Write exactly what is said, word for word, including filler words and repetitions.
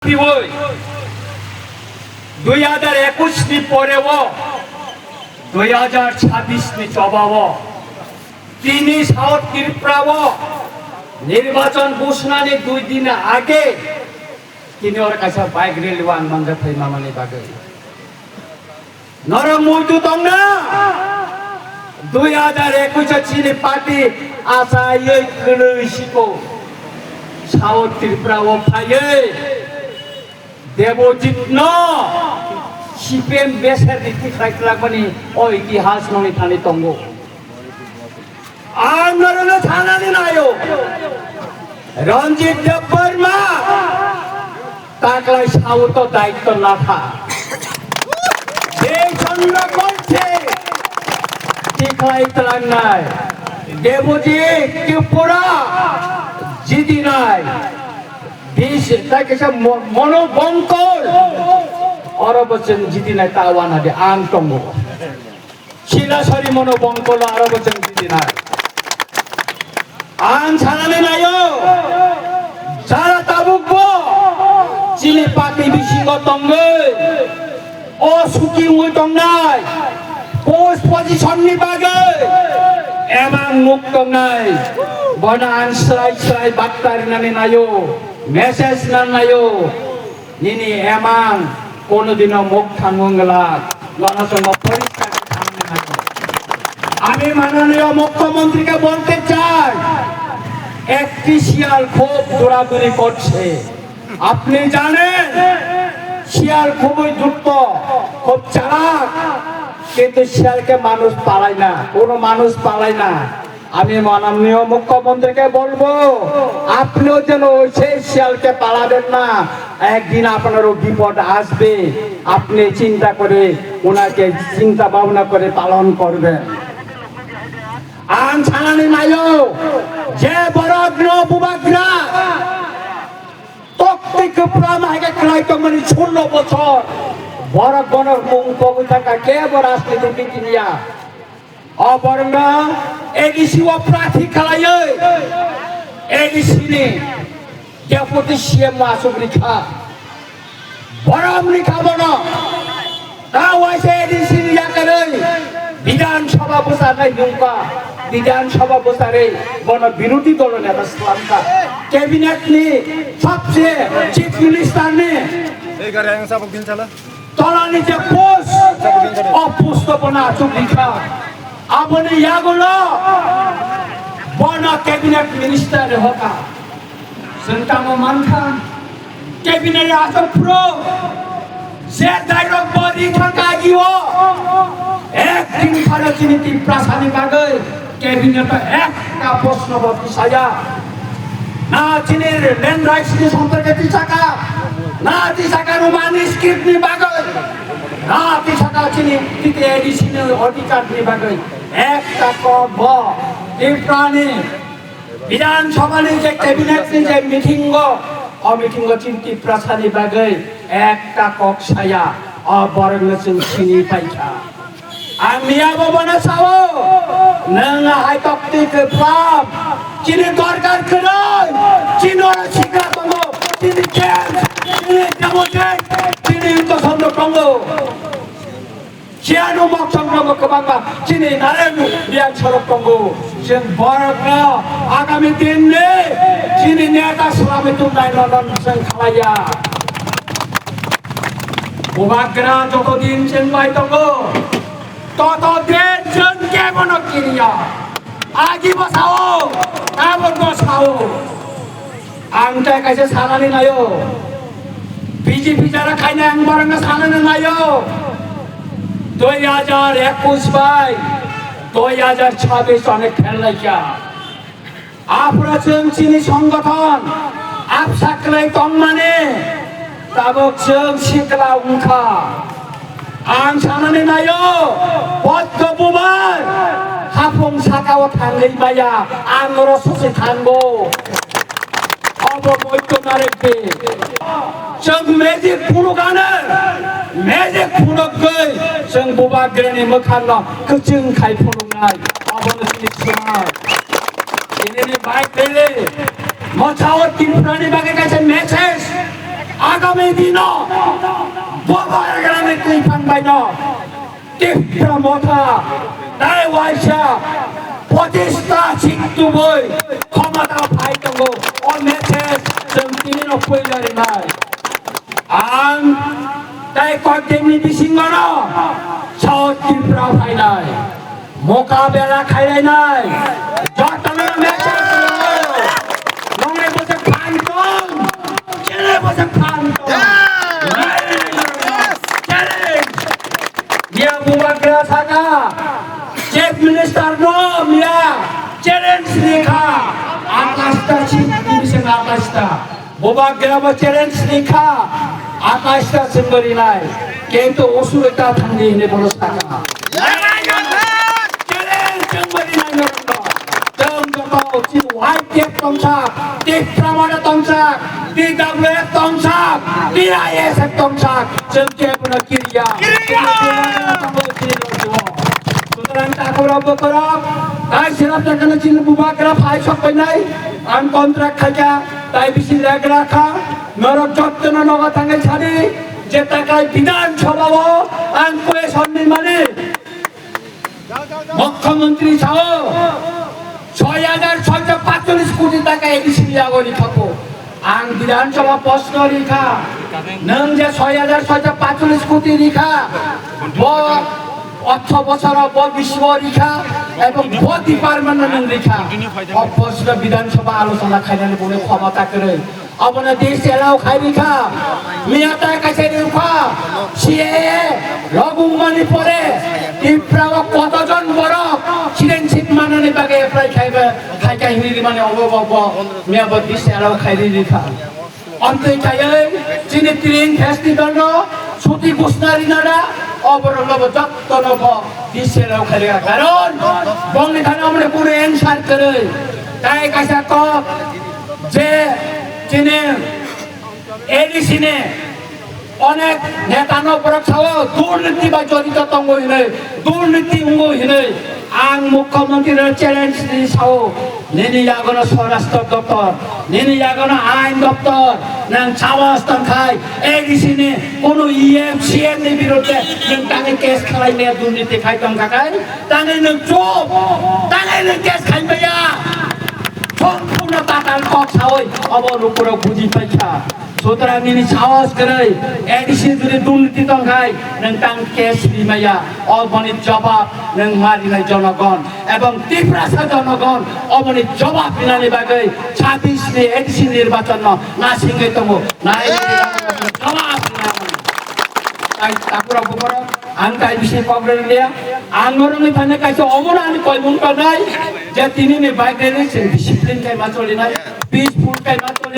Twiwi dui hajar ekush ni pore o dui hajar chabbish ni choba o tini South Tripura o nirbachon ghoshona ni dui din age tini oro kaisa bike rally o ang manjak phai mamani bagwi. Norok muitu tongna? Dui hajar ekush o chini party achaiwi kwlwi siko South Tripura o phaiwi Debojit no C P M beser ni thikhlai twlakmani o itihas nongni thani tongo. Ang norokno sanani naio, Ranjit Debbarma taklai sao to daitto latha. Jei Chandra Gorse tikhlai tlangnai, Debojit Tripura jidinai, bis tai kaisa mo-, Monu Bongkol oro bo chwng jidinai ta wana de ang tongo. Silasari Monu Bongkolo aro bo chwng jidinai. Ang sanani naio, jara tabukbo chini party bisingo tongwi, o suki wngwi tongnai, post position ni bagwi emang nuk tongnai, bono ang swrai swrai bakta rinani naio, message nan naio. Nini emang kono dino mok thango wngla, nono chwngno poriskar khe thangnai nai. আমি মাননীয় মুখ্যমন্ত্রীকে বলতে চাই, একটি শিয়াল খুব দৌড়াদৌড়ি করছে। আপনি জানেন, শিয়াল খুবই ধূর্ত, খুব চালাক, কিন্তু শিয়ালকে মানুষ পালায় না, কোনো মানুষ পালায় না। আমি মাননীয় মুখ্যমন্ত্রীকে বলবো, আপনিও যেন ওই সেই শিয়ালকে পালাবেন না। একদিন আপনারও বিপদ আসবে, আপনি চিন্তা করে ওনাকে চিন্তা ভাবনা করে পালন করবেন। Ang sanani naio, je borokno bubagra tokti kwpram hai khe khlai tongmani sullo bochor, borok bono mung pogwi thangkha, kebo rajniti bikiniya. O borokno A D C o prathi khlaiwi A D C ni Deputy C M o achuk rikha. Borom rikha bono. Ta waisa A D C ni yakarwi Bidhan Sabha bwcharnai nungkha. Bidhan Sabha bwcharwi bono birodhi dolo neta swlamkha. Cabinet ni sabse Chief Minister ni Ei gari ayang sabuk din chala. Tolani je post, o post o bono achuk rikha. Aboni yagulo bono cabinet minister rihokha. Chwng tamo mankha, cabinet achuk phuru je dairok bo rikha kagio. Ekdin phano chini Tiprasani bagwi cabinet o ekta proshno bo tisaya. Na chini land rights ni somporke tisaka, na tisaka Romani script ni bagwi, na tisaka chini T T A D C ni odhikar ni bagwi. Ekta kok bo Tiprani Bidhan Sabha ni je cabinet ni je meeting o, o meeting o chini Tiprasani bagwi ekta kok saya, o borokno chwng sini paikha. Ang miya bo bono sao, nwng hai tokti kwplam, chini dorkar kwrwi, chini oro sikla tongo, chini camp, chini demonstrate, chini kosom rok tongo. Chiyano mokchong rok kwbangma, chini nareng riyang sorok tongo. Chwng borokno agami din ni chini neta swlamwi tubunai nono chwng khlaiya. Bubagra joto din chwng bai tongo, toto din chwng kebono kiriya. Agi bo sao, tabok bo sao. Ang tai kaisa sanani naio. B J P jara khaina ang borokno sanani naio. Dui hajar ekush bai dui hajar chabbish onek khel laikha. Aphuru chwng chini songgothon absa kwlai tongmani tabok chwng sikla wngkha. Ang sanani naio, Poddo Bubar hapung sakao thangwi maya, ang oro sosi thango. Obo moitto narekdi. Chwng magic phunukano, magic phunukgwi chwng Bubagrani mwkhangno kwchwng khai phunuknai. Obono chini swmai. Ini ni bai tele. Mochao Tripurani bagwi kaisa message. Agami dino Bubagra ni twi phang bai no Tipra Motha tai waisa pochista singtubui khomata phai tongo. O message chwng tini no puila rinai. Ang tai kok dini bisingo no South Tripura phainai. Mokabela khainai. Jotono message rwngo. Nongnai bwswk phan tong. Chini bwswk phan tong. Yes. Challenge. Miya Bubagra saka. Chief Minister no miya challenge rikha. Akashta chini bising akashta. Bubagra bo challenge rikha, akashta chwngbarinai, kintu usuri ta thangdi hinwi bono saka. Challenge chwngbarinai norokno. Chwng joto chini Y P F tongsak, Tipra Motha tongsak, T W F tongsak, T I S F tongsak, chwng kebono kiriya. Kiriya! Chini Tipra Motha tongbo chini rokbo. Sutrang takhurok bokhorok, tai sirap takano chini Bubagra phai sok painai, ang contract khaikha. Tai bisi legra kha, norok jottono nogo thangwi sadi, je takai Bidhan Sabha o ang question ni mani. Mukhyamantri sao, soi hajar soiso patcholish koti taka A D C ni yago rikha po. Ang Bidhan Sabha proshno rikha, nwng je soi hajar soiso patcholish koti rikha, bo otho bosoro bo bisio rikha, ebong bo department no nwng rikha. O proshno Bidhan Sabha alochona khainani boni khomota kwrwi. Obono dis allow khairikha, miyata kaisa rikha, C A A logumani pore Tripura o kotojon borok citizenship manani bagwi apply khaiba, khaikha hinwi rimani obo bo, bo, miyabo dis allow khairikha. Amtwi khaiwi chini Tring Festival no suti gusna rinada, oborok no bo jotto no bo dis allow khairikha. Karon bongni thani amne kunu answer kwrwi, tai kaisa kok, je chini A D C ni onek neta no borok sao durniti bai jorito tongo hinwi, durniti wngo hinwi ang Mukhyamantri no challenge ni sao, nini yagono Swarashtra Doptor, nini yagono Ain Doptor, nwng sahos tongkhai A D C ni kunu E M, C M ni birudhe nwng tangwi case khalai maya durniti khai tongkha khai, tangwi nwng chup, tangwi nwng case khai maya. Sompurno tatal kok sawi obo lukurok buji paikha. Sutrang nini sahos kwrwi, A D C jodi durniti tongkhai, nwng tang case rimaya, oboni jobab nwng marinai jonogon. Ebong Tiprasa jonogon, oboni jobab rinani bagwi chhabbish ni A D C nirbachon no nasingwi tongo. Nai jobab rinani. Tai takurok bukurok, ang tai bisi kok rwliya. Ang norokni thani kaisa omono ani koimung tongnai, je tini ni bike rally chwng discipline khai ma cholinai, peaceful khai ma cholinai.